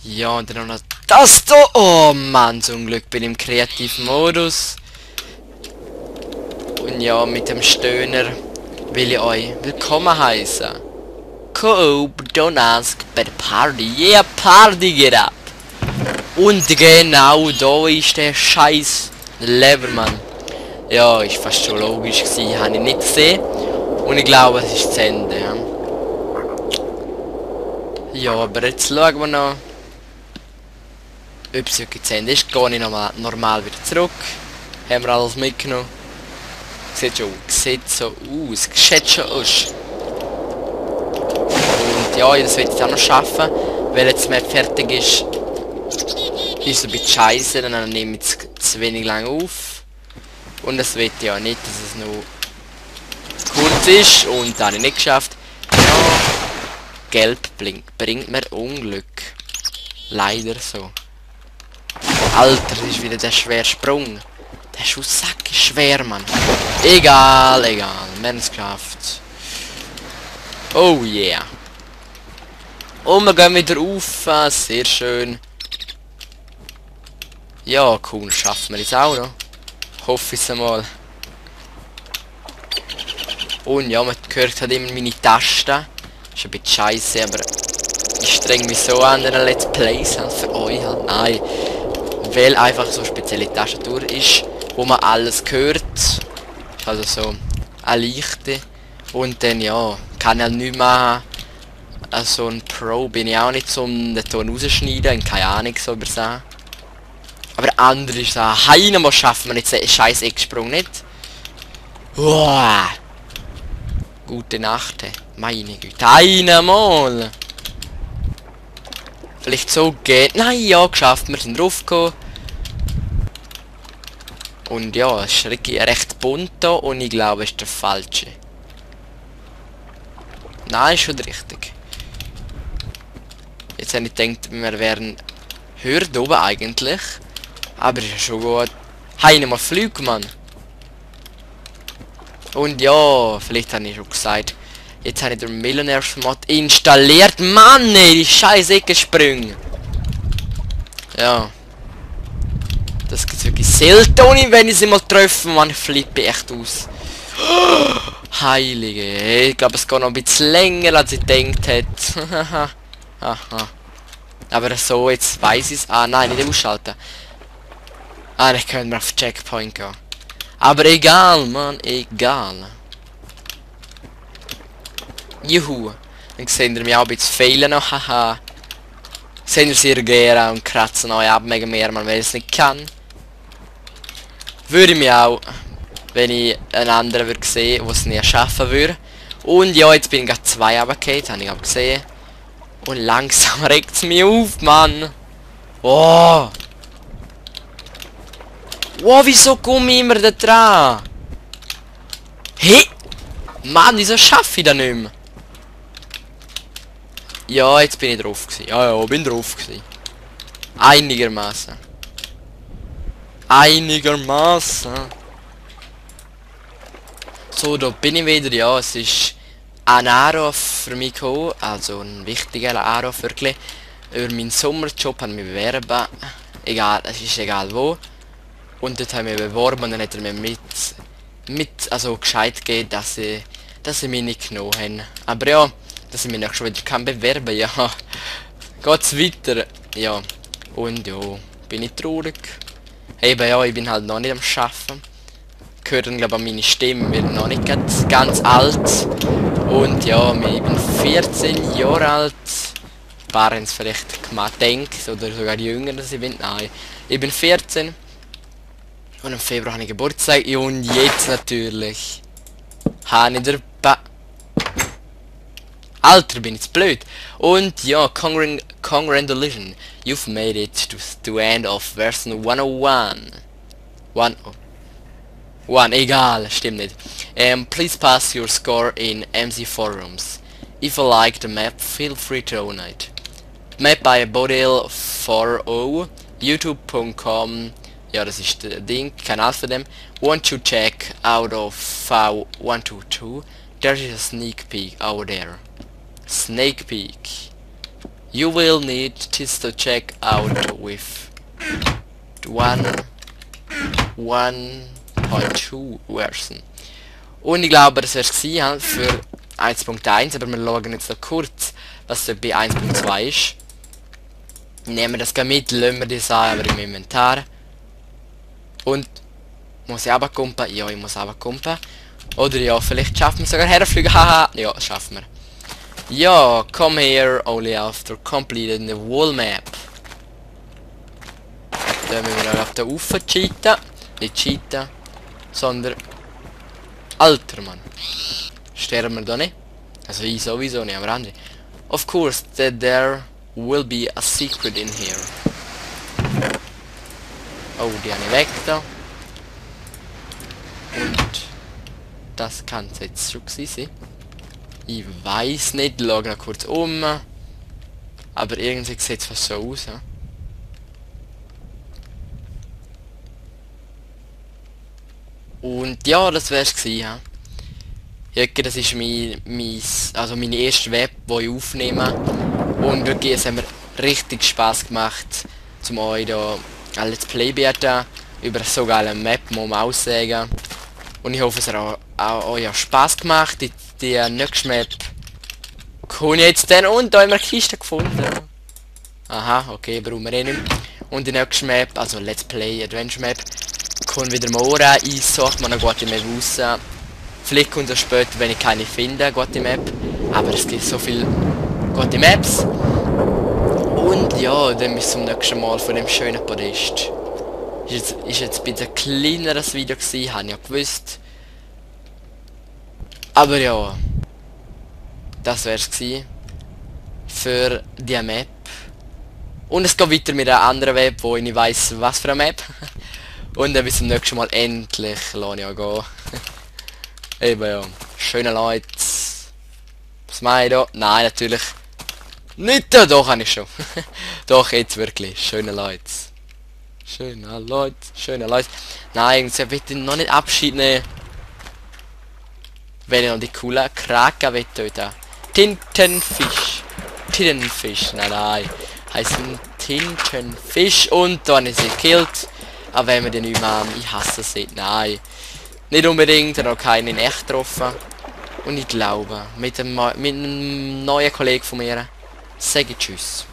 Ja, und dann noch das da. Oh Mann, zum Glück bin ich im kreativen Modus. Und ja, mit dem Stöhner will ich euch willkommen heißen. Coop, don't ask, but party, yeah, party get up. Und genau da ist der scheiß Levermann. Ja, ist fast schon logisch gewesen, habe ich nicht gesehen. Und ich glaube, es ist zu Ende. Ja, aber jetzt schauen wir noch, ob es wirklich zu Ende ist. Gehe ich nochmal normal wieder zurück. Haben wir alles mitgenommen. Sieht so aus. Sieht schon aus. Und ja, das will ich auch noch schaffen. Weil jetzt mehr fertig ist, ist ein bisschen scheiße. Dann nehme ich zu wenig lang auf. Und das will ich ja nicht, dass es noch kurz ist. Und das habe ich nicht geschafft. Ja, Gelb bringt mir Unglück. Leider so. Alter, das ist wieder der schwere Sprung. Der Schusssack ist schwer, Mann. Egal. Wir haben es geschafft. Oh yeah. Und wir gehen wieder auf. Sehr schön. Ja, cool. Schaffen wir es auch noch. Hoffe ich es einmal. Und ja, man hört halt immer meine Tasten. Ist ein bisschen scheiße, aber ich streng mich so an den Let's Plays halt für euch halt. Nein. Weil einfach so eine spezielle Tastatur ist, wo man alles hört. Also so eine leichte. Und dann ja, kann ich halt nicht machen. Also ein Pro bin ich auch nicht, so um den Ton rausschneiden. Keine Ahnung, so über das. Aber andere ist so, mal schaffen wir jetzt den scheiß Ecksprung nicht. Uah. Gute Nacht, meine Güte. Einmal! Vielleicht so geht. Nein, ja, geschafft. Wir sind draufgekommen. Und ja, es ist recht bunt da und ich glaube, es ist der falsche. Nein, ist schon richtig. Jetzt habe ich gedacht, wir wären höher da oben eigentlich. Aber ist ja schon gut. Heine mal Flug, Mann. Und ja, vielleicht habe ich schon gesagt, jetzt habe ich den Millionaires Mod installiert. Mann, ey, die scheiß Eckensprünge. Ja. Das gibt's wirklich selten, wenn ich sie mal treffe, man, ich flippe echt aus. Heilige, ich glaube, es geht noch ein bisschen länger, als ich gedacht hätte. Aha. Aber so, jetzt weiß ich es. Ah, nein, nicht ausschalten. Ah, ich könnte mal auf Checkpoint gehen. Aber egal, Mann, egal. Juhu. Dann sehen wir mich auch ein bisschen fehlen noch, haha. Sehen wir sehr gerne und kratzen euch ab mega mehr, man, weil ich es nicht kann. Würde ich mich auch, wenn ich einen anderen würde sehen, der es nicht schaffen würde. Und ja, jetzt bin ich gerade 2 runtergefallen, habe ich auch gesehen. Und langsam regt es mich auf, Mann. Oh. Wow, wieso komme ich immer da dran? Hey! Mann, wieso schaffe ich das nicht mehr? Ja, jetzt bin ich drauf gewesen. Ja, bin drauf gewesen. Einigermaßen. So, da bin ich wieder. Ja, es ist ein Anruf für mich gekommen. Also ein wichtiger Anruf wirklich. Über meinen Sommerjob haben wir bewerben. Egal, es ist egal wo. Und dort haben wir beworben und dann hat er mir also Bescheid gegeben, dass sie mich nicht genommen haben. Aber ja, dass ich mich noch schon wieder kann bewerben, ja. Geht's weiter. Ja. Und ja, bin ich traurig. Eben ja, ich bin halt noch nicht am Schaffen. Gehört dann glaube ich an meine Stimme, bin noch nicht ganz alt. Und ja, ich bin 14 Jahre alt. Ein paar haben es vielleicht gedacht oder sogar jünger, dass ich bin. Nein, ich bin 14. Und im Februar habe ich Geburtstag. Und jetzt natürlich habe ich der Alter, bin ich blöd. Und ja, congratulations. You've made it to the end of version 101. 1, egal, stimmt nicht. Please pass your score in MC Forums. If you like the map, feel free to donate. Map by Bodil40, youtube.com. Ja, das ist der Ding, Kanal von dem. Want to check out of V122? There is a sneak peek over there. Snake Peak. You will need this to check out with 1.2 Version. Und ich glaube, das wäre es gewesen, halt, für 1.1, aber wir schauen jetzt noch kurz, was da bei 1.2 ist. Nehmen wir das mit, lassen wir das an, aber im Inventar. Und muss ich runterkumpen? Ja, ich muss runterkumpen. Oder ja, vielleicht schaffen wir sogar herfliegen. Haha, ja, schaffen wir. Ja, come here only after completing the whole map. Da müssen wir auf der Ufer cheaten. Nicht cheaten, sondern... Alter, Mann. Sterben wir da nicht? Also ich sowieso nicht, aber andere. Of course, that there will be a secret in here. Oh, die habe ich weg da. Und... Das kann es jetzt schon gewesen sein. Ich weiß nicht, ich schaue noch kurz um. Aber irgendwie sieht es fast so aus. Ja? Und ja, das wär's gewesen. Ja? Wirklich, das ist meine erste Web, die ich aufnehme. Und wirklich, es hat mir richtig Spaß gemacht, zum euch da ein Let's Play bieten über so geile Map, muss man auch sagen. Und ich hoffe, es hat euch auch Spaß gemacht. Die nächste Map komme ich jetzt dann, und da haben wir eine Kiste gefunden. Aha, okay, brauchen wir eh nicht. Und die nächste Map, also Let's Play Adventure Map, kommt wieder morgen. Ich suche mir eine gute Map raus. Vielleicht kommt es später, wenn ich keine finde, gute Map. Aber es gibt so viele gute Maps. Und ja, dann bis zum nächsten Mal von dem schönen Podest. Ist jetzt ein bisschen kleineres Video gewesen, habe ich ja gewusst. Aber ja, das wär's gewesen für die Map. Und es geht weiter mit einer anderen Map, wo ich nicht weiss, was für eine Map. Und dann bis zum nächsten Mal endlich lasse ich auch gehen. Eben ja, schöne Leute. Was meine ich da? Nein, natürlich nicht da, doch habe ich schon. Doch, jetzt wirklich, schöne Leute. Schöne Leute, schöne Leute. Nein, ich will noch nicht Abschied nehmen. Wenn ich noch die coolen Kraken will töten. Tintenfisch. Tintenfisch, nein. Heißen Tintenfisch. Und da habe ich sie gekillt. Aber wenn wir den nicht mehr haben, ich hasse sie. Nein. Nicht unbedingt, noch keinen in echt getroffen. Und ich glaube, mit einem neuen Kollegen von mir, sage ich Tschüss.